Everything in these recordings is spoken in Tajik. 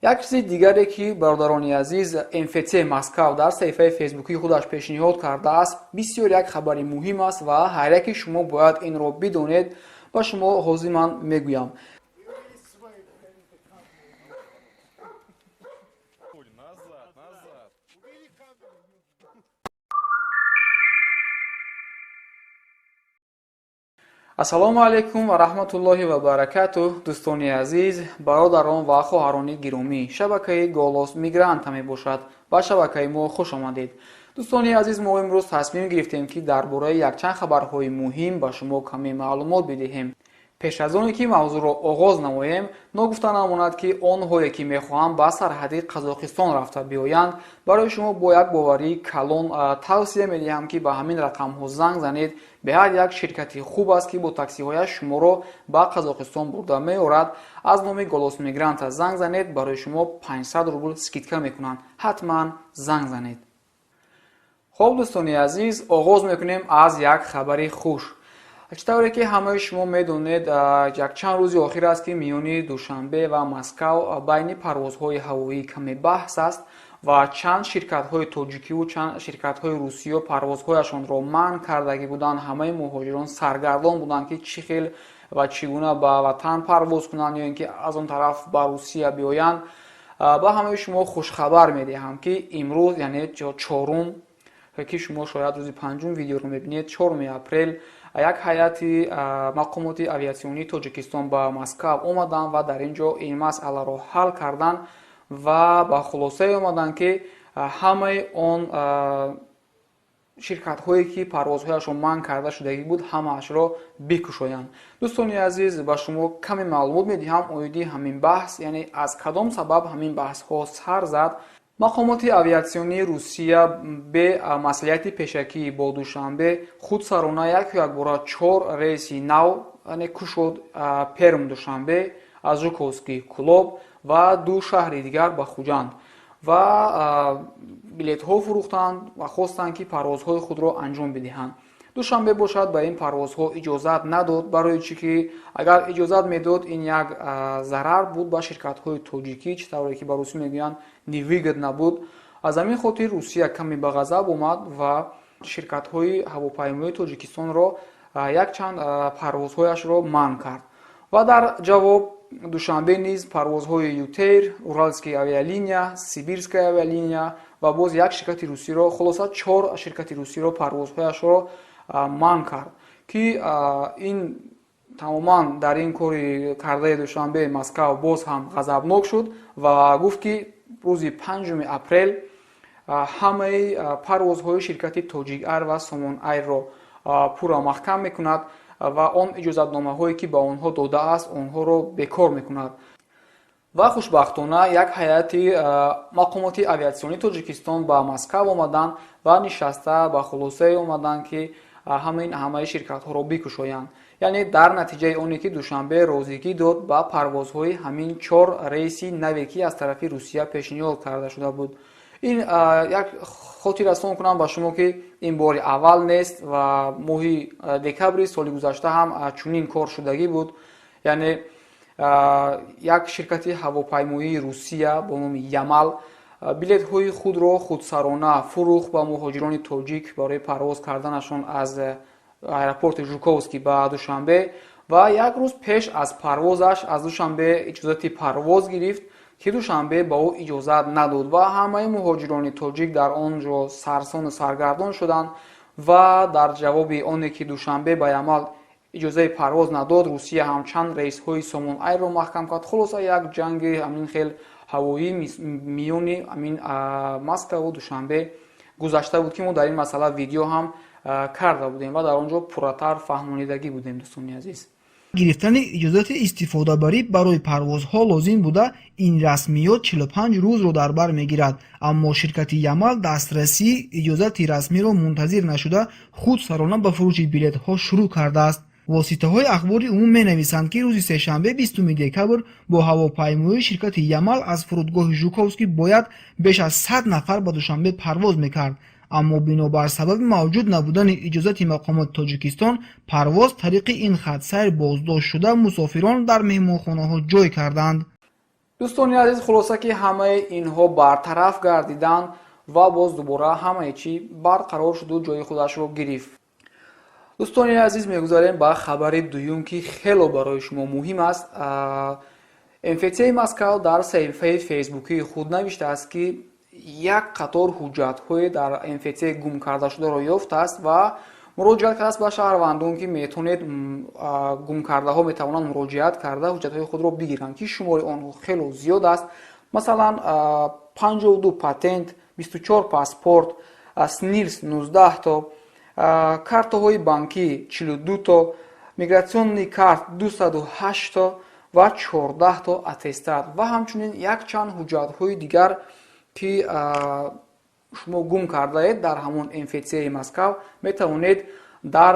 Як чизи дигаре, ки, бародарони азиз, МФЦ Москав дар саҳифаи фейсбукии худаш пешниҳод кардааст, бисёр як хабари муҳим аст ва ҳар яке шумо бояд инро бидонед. Ба шумо ҳозир ман мегӯям. Ассалому алайкум ва раҳматуллоҳи ва баракатуҳ, дӯстони азиз, бародарон ва хоҳарони гиромӣ. Шабакаи «Голос мигранта» мебошад. Ба шабакаи мо хуш омадед, дӯстони азиз. Мо имрӯз тасмим гирифтем, ки дар бораи якчанд хабарҳои муҳим ба шумо каме маълумот бидиҳем. Пеш аз оне ки мавзӯъро оғоз намоем, ногуфта намонад, ки онҳое, ки мехоҳанд ба сарҳади Қазоқистон рафта биёянд, барои шумо бо як боварии калон тавсия медиҳам, ки ба ҳамин рақамҳо занг занед. Беҳад як ширкати хуб аст, ки бо таксиҳояш шуморо ба Қазоқистон бурда меорад. Аз номи «Голос мигранта» занг занед, барои шумо 500 рубл скидка мекунанд. Ҳатман занг занед. Хуб, дӯстони азиз, оғоз мекунем аз як хабари хуш. Чӣ тавре ки ҳамаи шумо медонед, якчанд рӯзи охир аст, ки миёни Душанбе ва Москав байни парвозҳои ҳавоӣ каме баҳс аст ва чанд ширкатҳои тоҷикиву чанд ширкатҳои русиё парвозҳояшонро манъ кардагӣ буданд. Ҳамаи муҳоҷирон саргардон буданд, ки чӣ хел ва чӣ гуна ба ватан парвоз кунанд ё ин ки аз он тараф ба Русия биёянд. Ба ҳамаи шумо хушхабар медиҳам, ки имрӯз, яъне чорум, ки шумо шояд рӯзи панҷум видеоро мебинед, 4 апрел, як ҳайати мақомоти авиатсионии Тоҷикистон ба Москав омаданд ва дар ин ҷо ин масъаларо ҳал карданд ва ба хулосае омаданд, ки ҳамаи он ширкатҳое, ки парвозҳояшон манъ карда шудагӣ буд, ҳамаашро бикушоянд. Дӯстони азиз, ба шумо каме маълумот медиҳам оиди ҳамин баҳс, яъне аз кадом сабаб ҳамин баҳсҳо сар зад. Мақомоти авиатсионии Русия бе маслиҳати пешакӣ бо Душанбе худсарона яку якбора чор рейси нав, яъне, кушод: Перм — Душанбе, аз Жуковский — Кӯлоб ва ду шаҳри дигар ба Хуҷанд, ва билетҳо фурӯхтанд ва хостанд, ки парвозҳои худро анҷом бидиҳанд. Душанбе бошад, ба ин парвозҳо иҷозат надод. Барои чӣ ки агар иҷозат медод, ин як зарар буд ба ширкатҳои тоҷикӣ, чӣ тавре ки ба русӣ мегӯянд, невыгодно буд. Аз ҳамин хотир Русия каме ба ғазаб омад ва ширкатҳои ҳавопаймоии Тоҷикистонро якчанд парвозҳояшро манъ кард. Ва дар ҷавоб Душанбе низ парвозҳои ЮТэйр, Уральская авиалиния, Сибирская авиалиния ва боз як ширкати русиро, хулоса, чор ширкати русиро парвозҳояшро манъ кард, ки ин тамоман дар ин кори кардаи Душанбе Москав боз ҳам ғазабнок шуд ва гуфт, ки рӯзи 5 апрел ҳамаи парвозҳои ширкати Тоҷик Айр ва Сомон Айрро пурра маҳкам мекунад ва он иҷозатномаҳое, ки ба онҳо додааст, онҳоро бекор мекунад. Ва хушбахтона як ҳайати мақомоти авиатсионии Тоҷикистон ба Москав омаданд ва нишаста ба хулосае омаданд, ки ҳамин ҳамаи ширкатҳоро бикушоянд. Яъне дар натиҷаи оне ки Душанбе розигӣ дод ба парвозҳои ҳамин чор рейси наве, ки аз тарафи Русия пешниҳод карда шуда буд. Ин як хотиррасон кунам ба шумо, ки ин бори аввал нест ва моҳи декабри соли гузашта ҳам чунин кор шудагӣ буд. Яъне як ширкати ҳавопаймоии Русия бо номи Ямал билетҳои худро худсарона фурӯхт ба муҳоҷирони тоҷик барои парвоз карданашон аз аэропорти Жуковский ба Душанбе ва як рӯз пеш аз парвозаш аз Душанбе иҷозати парвоз гирифт, ки Душанбе ба ӯ иҷозат надод, ва ҳамаи муҳоҷирони тоҷик дар он ҷо сарсону саргардон шуданд. Ва дар ҷавоби оне ки Душанбе ба Ямал иҷозаи парвоз надод, Русия ҳам чанд рейсҳои Сомон Айрро маҳкам кард. Хулоса, як ҷанги ҳамин хел ҳавоӣ миёни ҳамин Москаву Душанбе гузашта буд, ки мо дар ин масъала видео ҳам карда будем ва дар он ҷо пурратар фаҳмонидагӣ будем, дӯстони азиз. Гирифтани иҷозати истифодабарӣ барои парвозҳо лозим буда, ин расмиёт 45 рӯзро дар бар мегирад. Аммо ширкати Ямал дастрасии иҷозати расмиро мунтазир нашуда, худсарона ба фурӯши билетҳо шурӯъ кардааст. Воситаҳои ахбори умум менависанд, ки рӯзи сешанбе, 20 декабр, бо ҳавопаймоии ширкати Ямал аз фурудгоҳи Жуковский бояд беш аз 100 нафар ба Душанбе парвоз мекард, аммо бинобар сабаби мавҷуд набудани иҷозати мақомоти Тоҷикистон парвоз тариқи ин хатсайр боздошт шуда, мусофирон дар меҳмонхонаҳо ҷой карданд. Дӯстони азиз, хулоса, ки ҳамаи инҳо бартараф гардиданд ва боз дубора ҳамаи чӣ барқарор шуду ҷои худашро гирифт. Дӯстони азиз, мегузарем ба хабари дуюм, ки хело барои шумо муҳим аст. МФЦи Москав дар саҳифаи фейсбукии худ навиштааст, ки як қатор ҳуҷҷатҳое дар МФЦ гум карда шударо ёфтааст ва муроҷиат кардааст ба шаҳрвандон, ки метавонед, гумкардаҳо метавонанд муроҷиат карда, ҳуҷҷатҳои худро бигиранд, ки шумори онҳо хело зиёд аст. Масалан, 52 патент, 24 паспорт, СНИЛС 19 то, картаҳои банкӣ 42 то, миграционный карт 208 то ва 14 то аттестат ва ҳамчунин якчанд ҳуҷҷатҳои дигар, ки шумо гум кардаед дар ҳамон МФЦи Москав. Метавонед дар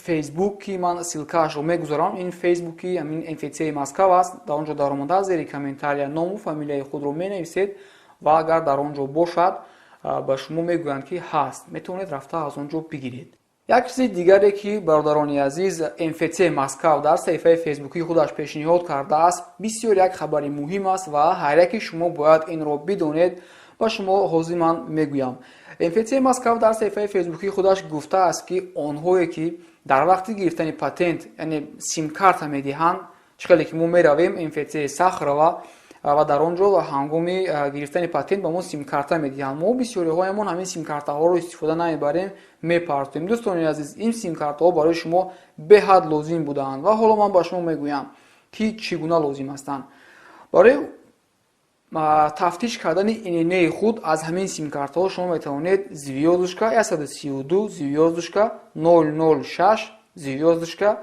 Фейсбук, ки ман ссылкаашро мегузорам, ин Фейсбуки ҳамин МФЦи Москав аст, дар он ҷо даромада, зери комментария ному фамилияи худро менависед ва агар дар он ҷо бошад, ба шумо мегӯянд, ки ҳаст, метавонед рафта аз он ҷо бигиред. Як чизи дигаре, ки, бародарони азиз, МФЦ Москав дар саҳифаи фейсбукии худаш пешниҳод кардааст, бисёр як хабари муҳим аст ва ҳар яке шумо бояд инро бидонед. Ба шумо ҳозир ман мегӯям. МФЦ Москав дар саҳифаи фейсбукии худаш гуфтааст, ки онҳое, ки дар вақти гирифтани патент, яъне симкарта медиҳанд, чӣ хеле ки мо меравем МФЦ Сахарова ва дар он ҷо ҳангоми гирифтани патент ба мо симкарта медиҳанд, мо бисёриҳоямон ҳамин симкартаҳоро истифода намебарем, мепартоем. Дӯстони азиз, ин симкартаҳо барои шумо беҳад лозим будаанд ва ҳоло ман ба шумо мегӯям, ки чӣ гуна лозим ҳастанд. Барои тафтиш кардани ИННи худ аз ҳамин симкартаҳо шумо метавонед звёздочка 132 звёздочка 006 звёздочка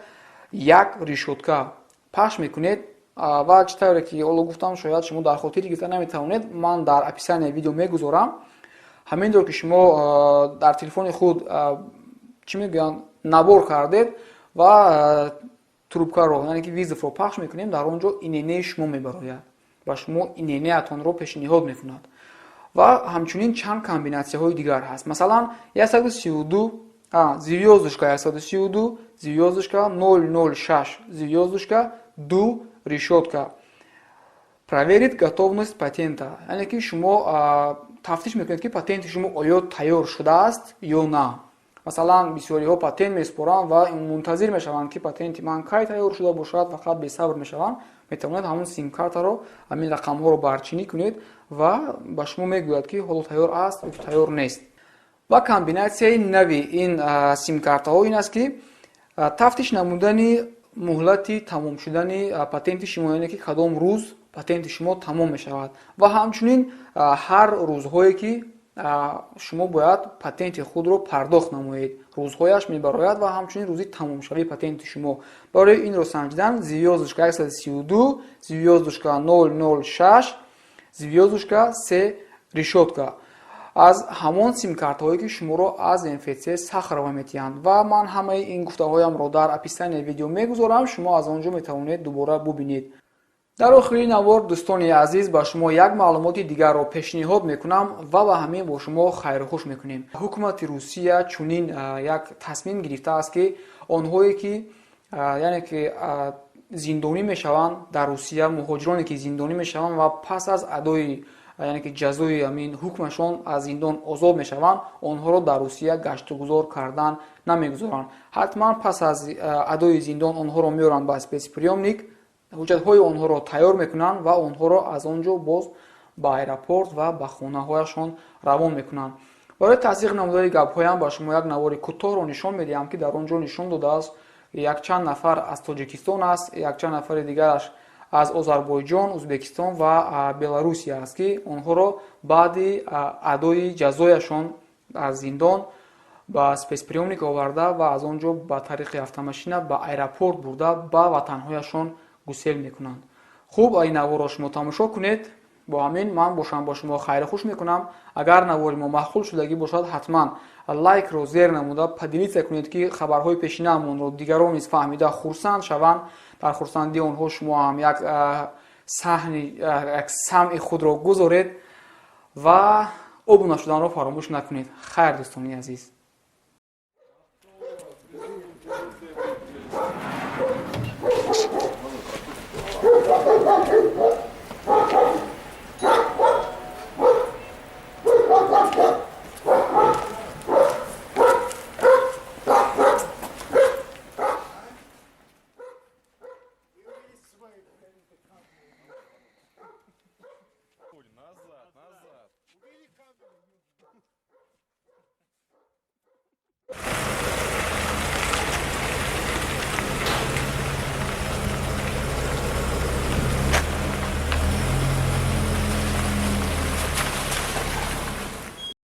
1 решётка пахш мекунед. Ва чӣ тавре ки ҳоло гуфтам, шояд шумо дар хотир гирифта наметавонед, ман дар описанияи видео мегузорам. Ҳаминро ки шумо дар телефони худ, чӣ мегӯянд, набор кардед ва трубкаро, яъне ки вызовро пахш мекунем, дар он ҷо ИННи шумо мебарояд, ба шумо ИННиатонро пешниҳод мекунад. Ва ҳамчунин чанд комбинатсияҳои дигар ҳаст. Масалан, 132 звёздочка 132 звёздочка 006 звёздочка 2 решётка, проверить готовность патента, яъне ки шумо тафтиш мекунед, ки патенти шумо оё тайёр шудааст ё на. Масалан, бисёриҳо патент месупоранд ва мунтазир мешаванд, ки патенти ман кай тайёр шуда бошад, фақат бесабр мешаванд. Метавонед ҳамон симкартаро, ҳамин рақамҳоро барчинӣ кунед ва ба шумо мегӯяд, ки ҳоло тайёр аст ё тайёр нест. Ва комбинатсияи нави ин симкартаҳо ин аст, ки тафтиш намудани муҳлати тамом шудани патенти шумо, яъне ки кадом рӯз патенти шумо тамом мешавад, ва ҳамчунин ҳар рӯзҳое, ки шумо бояд патенти худро пардохт намоед, рӯзҳояш мебарояд ва ҳамчунин рӯзи тамомшавии патенти шумо. Барои инро санҷидан звёздочка 132 звёздочка 006 звёздочка 3 решётка аз ҳамон симкартҳое, ки шуморо аз МФЦ Сахарова метиҳанд. Ва ман ҳамаи ин гуфтаҳоямро дар описанияи видео мегузорам, шумо аз он ҷо метавонед дубора бубинед. Дар охири навор, дӯстони азиз, ба шумо як маълумоти дигарро пешниҳод мекунам ва ба ҳамин бо шумо хайрухуш мекунем. Ҳукумати Русия чунин як тасмим гирифтааст, ки онҳое, ки, яъне ки зиндонӣ мешаванд дар Русия, муҳоҷироне, ки зиндонӣ мешаванд ва пас аз адои, яъне ки ҷазои ҳамин ҳукмашон аз зиндон озод мешаванд, онҳоро дар Русия гаштугузор кардан намегузоранд. Ҳатман пас аз адои зиндон онҳоро меоранд ба спецприёмник, ҳуҷҷатҳои онҳоро тайёр мекунанд ва онҳоро аз он ҷо боз ба аэропорт ва ба хонаҳояшон равон мекунанд. Барои тасдиқ намудани гапҳоям ба шумо як навори кӯтоҳро нишон медиҳам, ки дар он ҷо нишон додааст, якчанд нафар аз Тоҷикистон аст, якчанд нафари дигараш аз Озарбойҷон, Ӯзбекистон ва Беларусия аст, ки онҳоро баъди адои ҷазояшон аз зиндон ба спецприёмник оварда ва аз он ҷо ба тариқи автомашина ба аэропорт бурда, ба ватанҳояшон гусел мекунанд. Хуб, ин наворро шумо тамошо кунед. Бо ҳамин ман бошам бо шумо хайрхуш мекунам. Агар навори мо маъқул шудагӣ бошад, ҳатман лайкро зер намуда, поделиться кунед, ки хабарҳои пешинаамонро дигарон низ фаҳмида хурсанд шаванд. Дар хурсандии онҳо шумо ҳам як саҳни, як самъи худро гузоред ва обуна шуданро фаромӯш накунед. Хайр, дӯстони азиз.